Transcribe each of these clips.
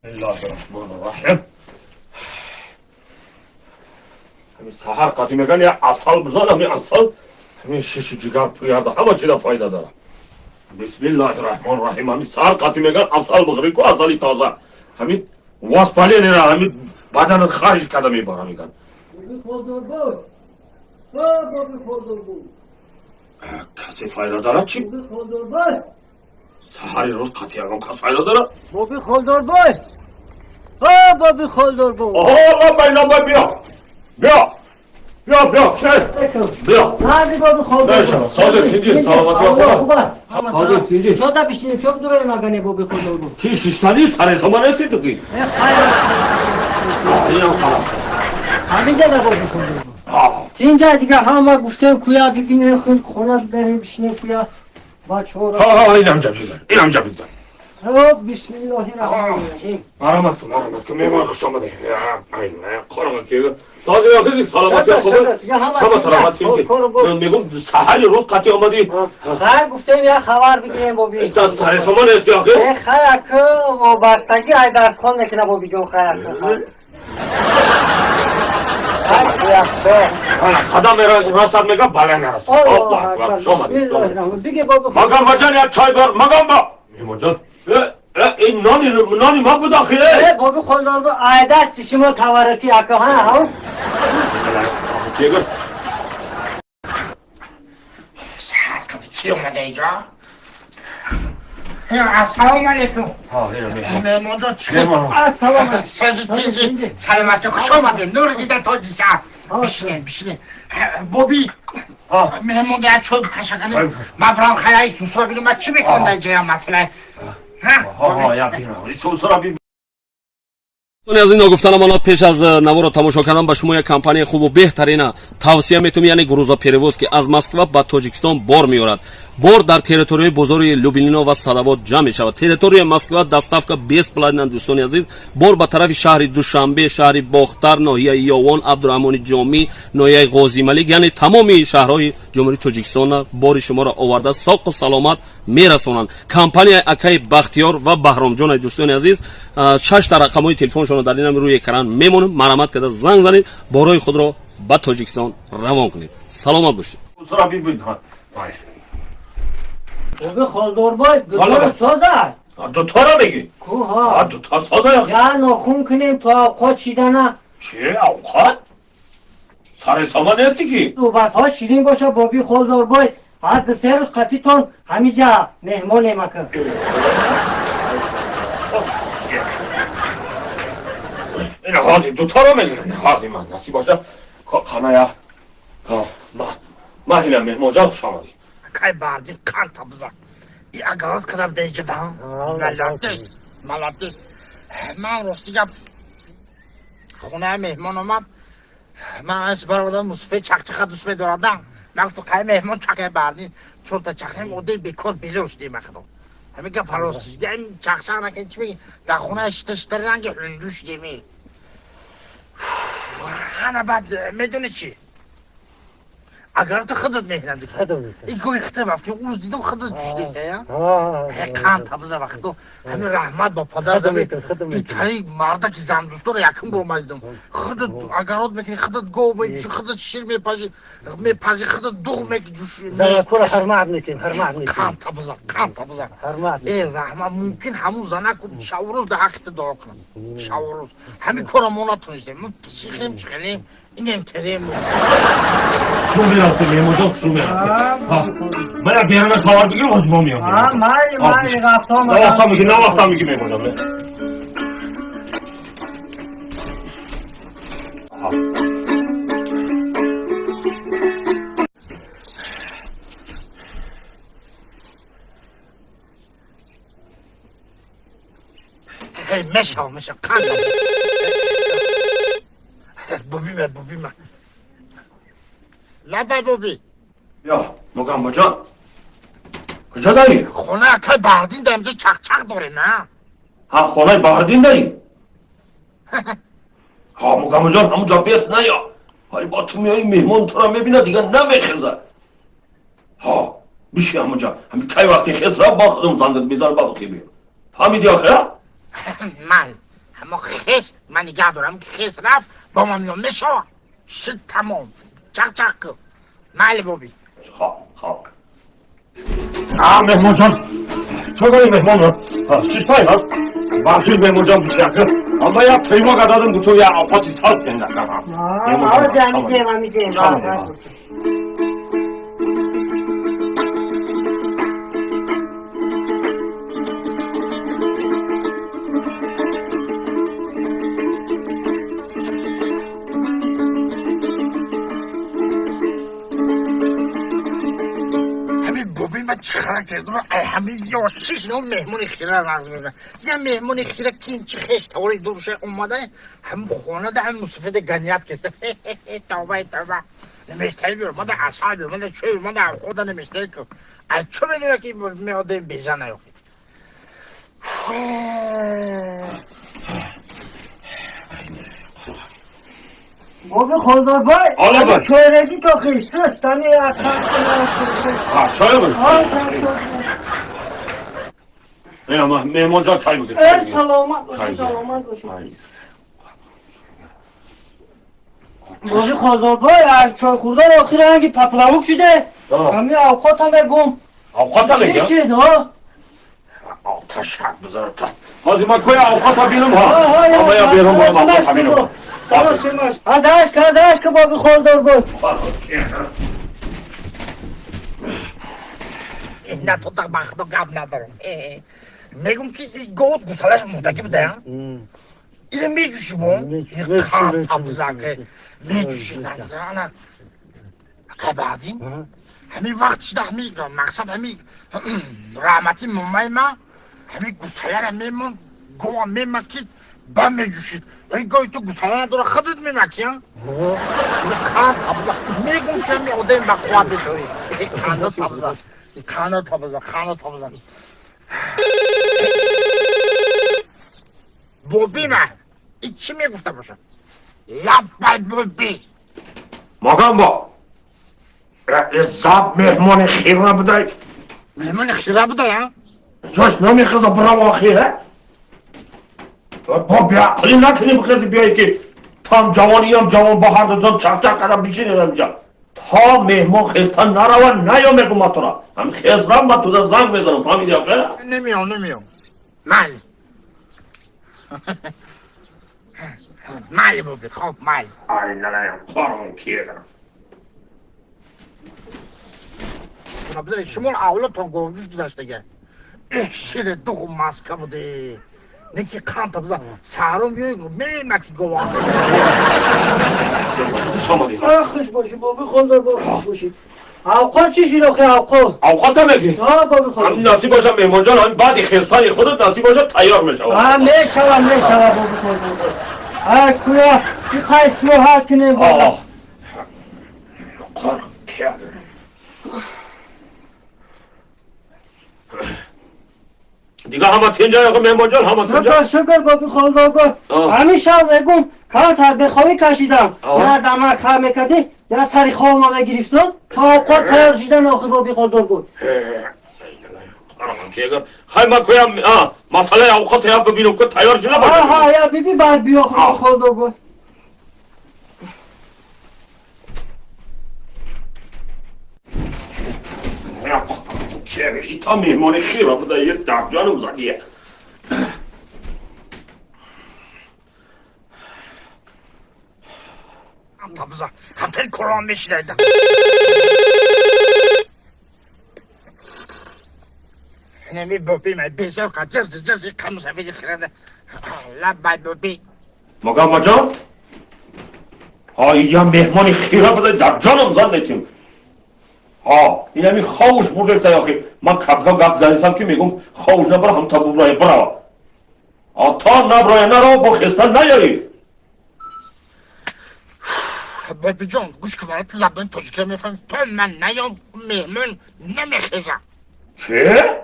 Бисмиллоҳи раҳмони раҳим. Ҳамин саҳар қатӣ меган я асал бизан, ҳамин асал ҳамин шишу ҷигар пӯярда ҳама чида фоида дорад. Бисмиллоҳи раҳмони раҳим. Ҳамин саҳар қатӣ меган асал бихӯрӣ ку, асали тоза ҳамин воспаление ра ҳамин баданат харҷ карда мебара меган. Касе файда дорад чӣ? Саҳари рӯз қатӣ ягон кас файда дорад? Боби Холдорбой! Боби Холдорбой! Оҳо, лаббай, лаббай, биё, биё, биё, биё, ки биё. Нази Боби Холдорбой! Мешава, сози тинҷи, саломатӣ, хуб, сози тинҷи. Чода бишинем, чо бидуроем агане, Боби Холдорбой? Чӣ шиштани саресома нести ту ки? Э, хайр. Инам хараб. Ҳаминҷа да, Боби Холдорбой. Тинҷа дига ҳама гуфтем куя бибинем, хона дарем, бишинем куя бачаҳоро. Ҳа, инам ҷа бигзар, инам ҷа бигзар. Бисмиллоҳи раҳмони раҳим. Марҳамат кун, марҳамат кун, меҳмон, хуш омадӣ. Қорға ки сози охири, саломатӣ, хуб, ҳама тарамат. Мегум, саҳари рӯз қатӣ омадӣ. Хайр, гуфтем як хабар бигирем, боби. Саресома нести охир. Э, хай, аку вобастагӣ ай дарсхон мекуна, бобиҷон, хай, аку қадам расад мега, бале, нарасад. Биге, боби. Магам баҷан, як чой бор, магам ба меҳмонҷон. Ин нони ма буд охир. Э, боби Холдорбо, ай дасти шумо таваррукӣ, ака, ҳа ҳав. Кегир. Саҳар чӣ омада иҷо? Ассалому алайкум, меҳмонҷон. Ассалому. Сози тинҷи, саломатӣ, хуш омадед, нури дида тоҷиса. Бишинед, бишинед, боби. Меҳмон як чой бикашакани, ман бирам хаяи сусро бинам, ман чӣ мекунам дар ҷоям, масалан. Сусро. Аз ин ногуфта намонад, пеш аз наворо тамошо кардан ба шумо як компанияи хубу беҳтарина тавсия метавонем, яъне грузоперевоз, ки аз Москва ба Тоҷикистон бор меорад. Бор дар территорияи бозори Люблино ва Садовод ҷамъ мешавад. Территорияи Москва доставка бесплатна. Дӯстони азиз, бор ба тарафи шаҳри Душанбе, шаҳри Бохтар, ноҳияи Ёвон, Абдураҳмони Ҷомӣ, ноҳияи Ғозималик, яъне тамоми шаҳрҳои Ҷумҳурии Тоҷикистона бори шуморо оварда соқу саломат мерасонанд. Компанияи акаи Бахтиёр ва Баҳромҷонаи. Дӯстони азиз, шашта рақамҳои телефоншонро дар инам рӯи экран мемонем, марҳамат карда занг занед, борои худро ба Тоҷикистон равон кунед. Саломат бошед. Боби Холдорбой, дуторо соза. Дутора мегӣ? Ку, ҳа. Дута соза. Я нохун кунем то авқот шидана. Чи авқот? Саресома нести ки? Суҳбатҳо ширин боша, Боби Холдорбой. Ҳар 2-3 рӯз қатитон ҳамиҷа меҳмонем, ака. Ина ҳозир дуторо мегирам, ҳозир ман насиб боша қаная. Ма ҳина, меҳмонҷон, хуш омадӣ. Кай барди қанта бизан, и агарот кадам деҷадан. Молодец, молодец. Ман рости гап, хонаи меҳмон омад, ман ас бародам мусофир чақчақа дӯст медорадам. Ман гуфтам, қай меҳмон чақай бардин, чорта чақем, оддей бекор безор шудем. Ахидо ҳамин гап рост, чақчақ накун, чӣ меги, дар хонаи шита шита ранги ҳунду шудеми. Ана баъд медони чӣ? Агар ту худат меҳнат мекунӣ, и гоҳи худат рафти, уз дидам, худат ҷушдесая, қанд табиза вақто. Ҳамин раҳмат ба падар, итари мардаки зандӯстора якум бор ма дидам. Худат агарот мекунӣ, худат гов меҷушӣ, худат шир мепазӣ, худат дуғ меҷушӣ. Занакура ҳурмат мекунем, ҳурмат мекунем. Қанд табиза, қанд табиза. Ҳурмат. Э, раҳмат. Мумкин ҳамун занаку шаву рӯз дар ҳаққи ту дуо кунам, шаву рӯз. Ҳамин кора мо натонистем, мо психем, чихелем, инем терем. Шумо мерафтем, меҳмонҷон, шумо мерафтем. Ман як берана хабар бигирам, ҳозир мо меоем. Майли, майли, рафтом. На вақта меги, на вақта меги, меҳмонҷон. Мешав, мешав, қанд бубиме, бубиме. Лабай, боби. Ё, Мугамбоҷон, куҷо дарӣ? Хона акай Баҳрдин дар инҷа чақчақ дорем, а. Ҳа, хонаи Баҳрдин дарӣ? Ҳа, Мугамбоҷон, ҳамунҷо бес наё, ҳали бо ту меои, меҳмон туро мебинад, дигар намехезад. Ҳа, биши ҳамунҷа, ҳами кай вақти хезра, бо худум зангат мезанам, ба бихи биё. Фаҳмиди охира? Мал. Ҳамо хес ман нигаҳ дорам, ки хес рафт, бо ман миён мешава. Шид тамом. Чақ-чақ кун. Майли, боби. Хоб, хоб. Меҳмонҷон, чо кардӣ, меҳмон? Шиштай, бахшид, меҳмонҷон, бисяка. Амма як тревога дадам, гуфту як овқати соз кунда. Ҳозир ҳамиҷем, ҳамиҷем. Ҳамин боби ман чӣ характер дора? Ай ҳамин ёшиш но меҳмони хира нағз мекунад. Я меҳмони хира кин чи хеш тавори дуруша омада, ҳамин хонада ҳамин мусофида ганият кеста. Тавба, тавба. Наместаи биёр, мада асал биёр, мада чой, мада худа наместаи ку. Ай чо медона ки меодем безана ёхи. Боби холдорбой, Ола бой. Чойрези то хисус, тами Чой бигир. Меҳмонҷон, чой бигир. Саломат бошӣ, саломат бошӣ. Боби холдорбой, аз чой хӯрдан охир ранги паплавук шуде. Ҳами авқотам мегум. Авқота Чӣ мегӣ? шуд, ҳо? Оташак бизор. Ҳозир ман коя авқота бинам, ҳа. Ама я берун борам, авқота бинам. Адашка, адашка, боби холдорбой. На то так ба худо гап надорам. Мегум ки год гусалаш мурдагӣ буда. Ина меҷӯши бо? Табзак меҷӯши ана. Акай баъдин? Ҳамин вақт шуда, ҳамин мақсад, ҳамин раҳмати момаи ма ҳамин гусалара мемон, гова мемакид, ба меҷӯшид. Ай гои ту гусала надора, худат мемаки, а? Кан табза. Мегум ки ҳамин одам ба қувват бетои. Канда табза. Канда табза, канда табза. Боби ма и чӣ мегуфта бошад? Лаббай, боби. Магам бо. Заб меҳмони хира будай. Меҳмони хира будай, а? Ҷош намехеза бирав охи, ҳа? Бо беақлӣ накунем, хези биёй ки там ҷавониям ҷавон ба ҳар дутон чақчақ кардам бишинем инҷа. То меҳмон хеста нарава, наё мегум ма тура. Ҳам хезрам, ма туда занг мезанам, фаҳмиди охе? Намеём, намеём. Майли. Майли, боби, хоб, майли. Ай, нанаям, корон кирам. Шумо авлодтон говҷӯш гузаштага. Эҳ, шири дуғу маска буде. Неки қанта биза. Сарум биёй, мемаки гова. Хуш омадӣ. Хуш бошӣ, боби холдорбой, хуш бошӣ. Авқот чӣ шуд охи, авқот? Авқота мегӣ? Ҳа, боби Ҳамин холдорбой. насиб боша, меҳмонҷон, ҳамин баъди хестани худат насиб боша, тайёр мешавад. Ҳа, мешава, мешава, боби холдорбой. Ҳа, куя, иқа истироҳат кунем боба. Қор кирам. Дига ҳама тинҷа, охи меҳмонҷон, ҳама тинҷа? Шукр, шукр, боби холдорбой. Ҳамин шаб мегум, камтар бехобӣ кашидам. Я дамак хар мекардӣ, я сари хоб мегирифтам, то авқот тайёр шидан охи, боби холдорбой. Хай, ман коям масъалаи авқота я бибинам, ки тайёр шуда Ҳа, ҳа, бошад. я биби, баъд биё, боби холдорбой. Ита меҳмони хира буда, як дафҷанам задия. Табза. Ҳамтаи корон мешидайда. Неми боби ма безор ка ҷаз ҷаз кам сафеди хирада. Лаббай, боби. Магамаҷон, ҳа, я меҳмони хира буда, дар ҷонам зад неким. Ҳа, инами ховуш бурдеса охи. Ман капка гап задисам, ки мегум, ховуш набара, ҳамта бубрая бирава. А то набрая нарава, бо хеста наёӣ. Бобиҷон, гӯш кун, ту забони тоҷикиро мефаҳми. То ман наём, меҳмон намехеза. Че?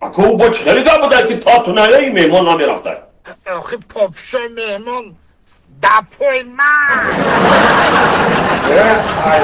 Ако ӯ бо чӣ хеле гап буда, ки то ту наёӣ меҳмон намерафта? Охи попшои меҳмон дар пои ман. Ай.